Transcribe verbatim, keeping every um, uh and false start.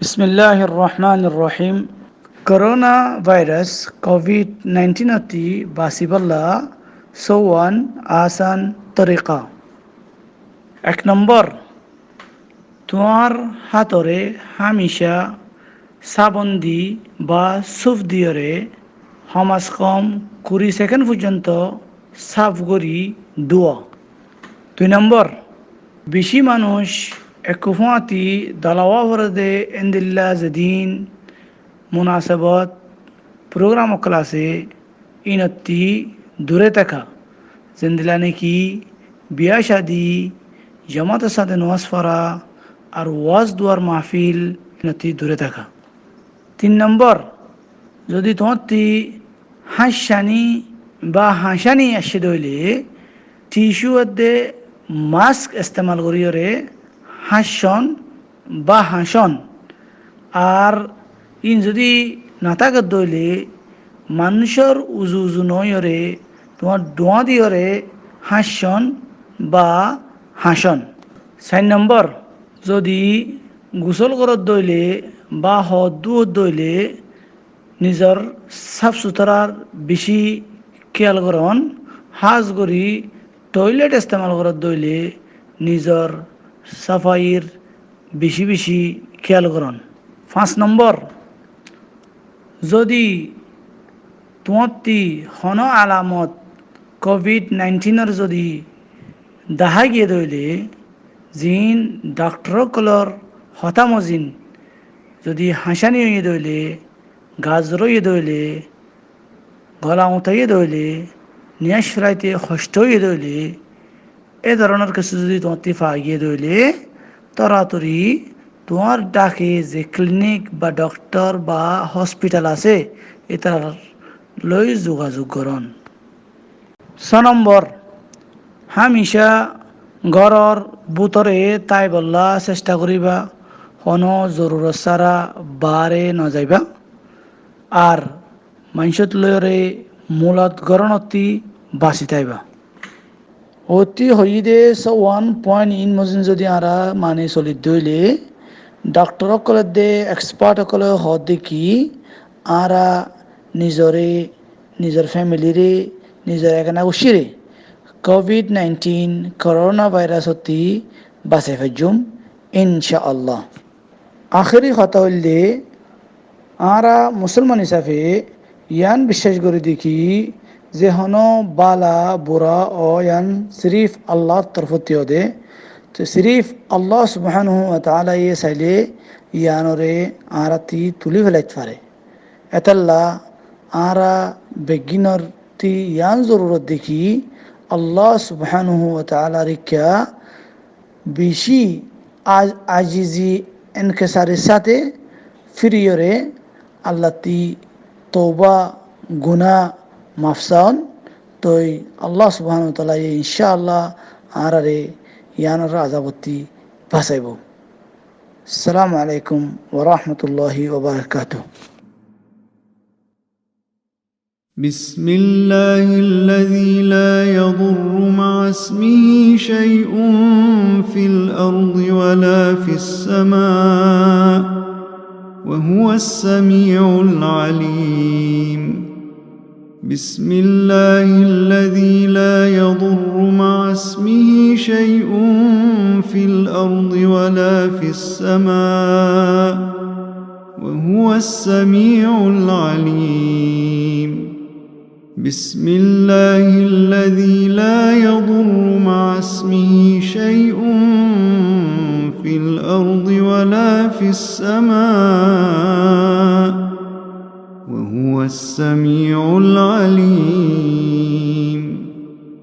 Bismilláhir rohmánir rohím. Koróna váirus kovid naintín ottí basibólla sóuwan asán torika. Ek nombor, tuáñr hátoré hámica sábon di ba suf diyóre hom az hom kuri sekend foijjonto saf gorí dúo. Dui nombor, bicí manúic ekku fúañti dolawa foré dé endilla zedin munasebot, program ókkol asé, ínottí dure táka. Zendilla niki biya cádi, jamator sáte nomaz fora, ar waz duar mahfil, ínottí dure táka. Tin nombor, zodi tuáñtti háñccani ba hañcani aiccé dé óile, ticu edde mask estemal goríyoré háñccon ba hañcon. Ar ín zodi no táke dé óile, manúcor uzu uzu no óiyoré, tuáñr dhuáñ diyoré háñccon ba hañcon. Sair nombor, zodi gusól goró dé óile ba hoó dúo dé óile, nizor sáf sutárar bicí kéyal goron, hás gorí toilet estemal goró dé óile nizor sáfair bicí bicí kéyal goron. Fañs nombor, zodi tuáñtti honó alamot kovid naintínor zodi dahá giyé dé óile, ziín dhaktor ókkolór hotá mozin zodi hañcani óiye dé óile, gazor óiye dé óile, gola uñtaiyé dé óile, niyác felaité hoctó óiye dé óile, é doronor kessú zodi tuáñtti faa giyé dé óile, toratori tuáñr dháke ze klinik ba dhaktor ba hospital asé, ítarar lói zugazug goron. Só nombor, hámica góror bútore táibolla cesta goríba, honó zorurot sára baáre no zaiba. Ar maincót lóiyoré mulot gorónottí basi táiba. Ótti hoiyí dé sóuwan point ín mozin zodi añára mani solidde óile, dhaktor ókkolódde, expert ókkolé hoódde ki, añára nizoré, nizor femiliré, nizor egana guccíre kovid naintín koróna váirus ottí basai faijjúm, incá Allah. Akéri hotá óilde, añára musólman hísafe yián biccác gorí dé ki, ze honó bála bura ó yián sirif Allar torfótti ó dé. Te sirif Allah subhánahu wa taálaye sailé yiánoré añárattí tulí felait fare. Etálla añára beggínorttí yián zorurot dé ki, Allah subhánahu wa taálar ikká bicí aj-, ajizi enkesarir sáte firiyoré Allattí touba guná maf saón, toi Allah subhánahu wa taálaye incá Allah añáráre yiánor azabottí basaibóu. Assalamu alaikum wa rahmatullahi wa barakatuh. بسم الله الذي لا يضر مع اسمه شيء في الأرض ولا في السماء وهو السميع العليم. بسم الله الذي لا يضر مع اسمه شيء في الأرض ولا في السماء وهو السميع العليم. بسم الله الذي لا يضر مع اسمه شيء في الأرض ولا في السماء وهو السميع العليم.